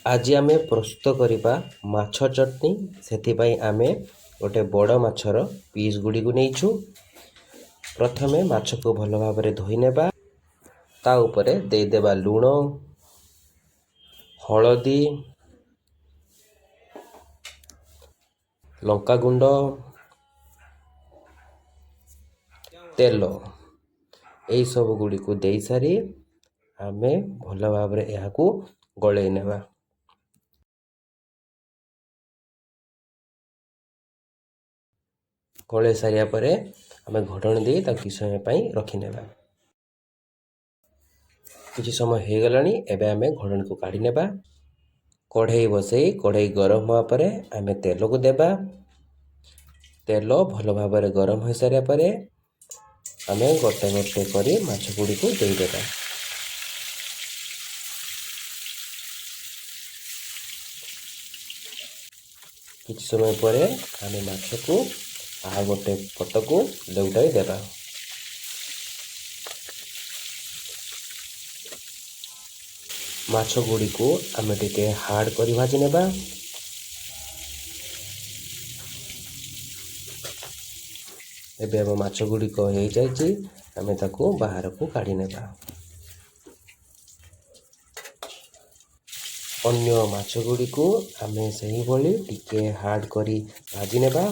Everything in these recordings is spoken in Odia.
ଆଜି ଆମେ ପ୍ରସ୍ତୁତ କରିବା ମାଛ ଚଟଣି। ସେଥିପାଇଁ ଆମେ ଗୋଟେ ବଡ଼ ମାଛର ପିସ୍ ଗୁଡ଼ିକୁ ନେଇଛୁ। ପ୍ରଥମେ ମାଛକୁ ଭଲ ଭାବରେ ଧୋଇ ନେବା। ତା ଉପରେ ଦେଇଦେବା ଲୁଣ, ହଳଦୀ, ଲଙ୍କାଗୁଣ୍ଡ, ତେଲ। ଏହିସବୁ ଗୁଡ଼ିକୁ ଦେଇସାରି ଆମେ ଭଲ ଭାବରେ ଏହାକୁ ଗୋଳେଇ ନେବା। ଗୋଳେଇ ସାରିବା ପରେ ଆମେ ଘୋଡ଼ଣି ଦେଇ ତାକୁ କିଛି ସମୟ ପାଇଁ ରଖିନେବା। କିଛି ସମୟ ହେଇଗଲାଣି, ଏବେ ଆମେ ଘୋଡ଼ଣିକୁ କାଢ଼ି ନେବା। କଢ଼େଇ ବସେଇ କଢ଼େଇ ଗରମ ହେବା ପରେ ଆମେ ତେଲକୁ ଦେବା। ତେଲ ଭଲ ଭାବରେ ଗରମ ହୋଇସାରିବା ପରେ ଆମେ ଗୋଟେ ଗୋଟେ କରି ମାଛ ଗୁଡ଼ିକୁ ଦେଇଦେବା। କିଛି ସମୟ ପରେ ଆମେ ମାଛକୁ ଆଉ ଗୋଟେ ପଟକୁ ଲେଉଟାଇ ଦେବା। ମାଛ ଗୁଡ଼ିକୁ ଆମେ ଟିକେ ହାର୍ଡ଼ କରି ଭାଜି ନେବା। ଏବେ ଆମ ମାଛ ଗୁଡ଼ିକ ହେଇଯାଇଛି, ଆମେ ତାକୁ ବାହାରକୁ କାଢ଼ି ନେବା। ଅନ୍ୟ ମାଛ ଗୁଡ଼ିକୁ ଆମେ ସେହିଭଳି ଟିକେ ହାର୍ଡ଼ କରି ଭାଜି ନେବା।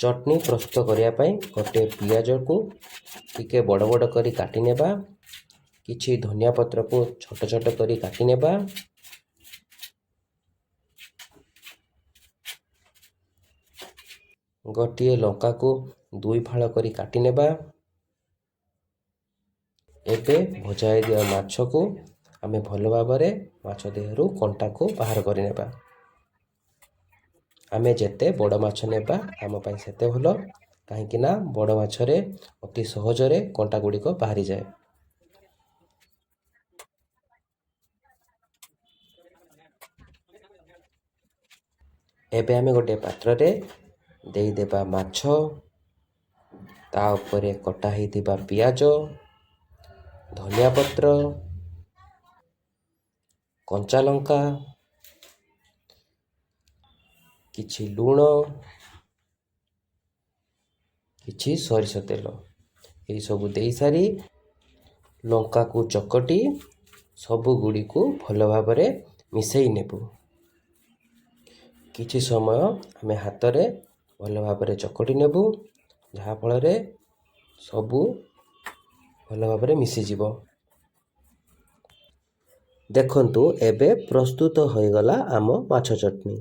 ଚଟଣି ପ୍ରସ୍ତୁତ କରିବା ପାଇଁ ଗୋଟେ ପିଆଜକୁ ଟିକେ ବଡ଼ ବଡ଼ କରି କାଟି ନେବା। କିଛି ଧନିଆ ପତ୍ରକୁ ଛୋଟ ଛୋଟ କରି କାଟି ନେବା। ଗୋଟିଏ ଲଙ୍କାକୁ ଦୁଇ ଫାଳ କରି କାଟି ନେବା। ଏବେ ଭଜା ହେଇଥିବା ମାଛକୁ ଆମେ ଭଲ ଭାବରେ ମାଛ ଦେହରୁ କଣ୍ଟାକୁ ବାହାର କରିନେବା। ଆମେ ଯେତେ ବଡ଼ ମାଛ ନେବା ଆମ ପାଇଁ ସେତେ ଭଲ, କାହିଁକି ନା ବଡ଼ ମାଛରେ ଅତି ସହଜରେ କଣ୍ଟା ଗୁଡ଼ିକ ବାହାରିଯାଏ। ଏବେ ଆମେ ଗୋଟେ ପାତ୍ରରେ ଦେଇଦେବା ମାଛ, ତା ଉପରେ କଟା ହେଇଥିବା ପିଆଜ, ଧନିଆ ପତ୍ର, କଞ୍ଚା ଲଙ୍କା, କିଛି ଲୁଣ, କିଛି ସୋରିଷ ତେଲ, ଏହିସବୁ ଦେଇସାରି ଲଙ୍କାକୁ ଚକଟି ସବୁଗୁଡ଼ିକୁ ଭଲ ଭାବରେ ମିଶାଇ ନେବୁ। କିଛି ସମୟ ଆମେ ହାତରେ ଭଲ ଭାବରେ ଚକଟି ନେବୁ, ଯାହାଫଳରେ ସବୁ ଭଲ ଭାବରେ ମିଶିଯିବ। ଦେଖନ୍ତୁ, ଏବେ ପ୍ରସ୍ତୁତ ହୋଇଗଲା ଆମ ମାଛ ଚଟଣି।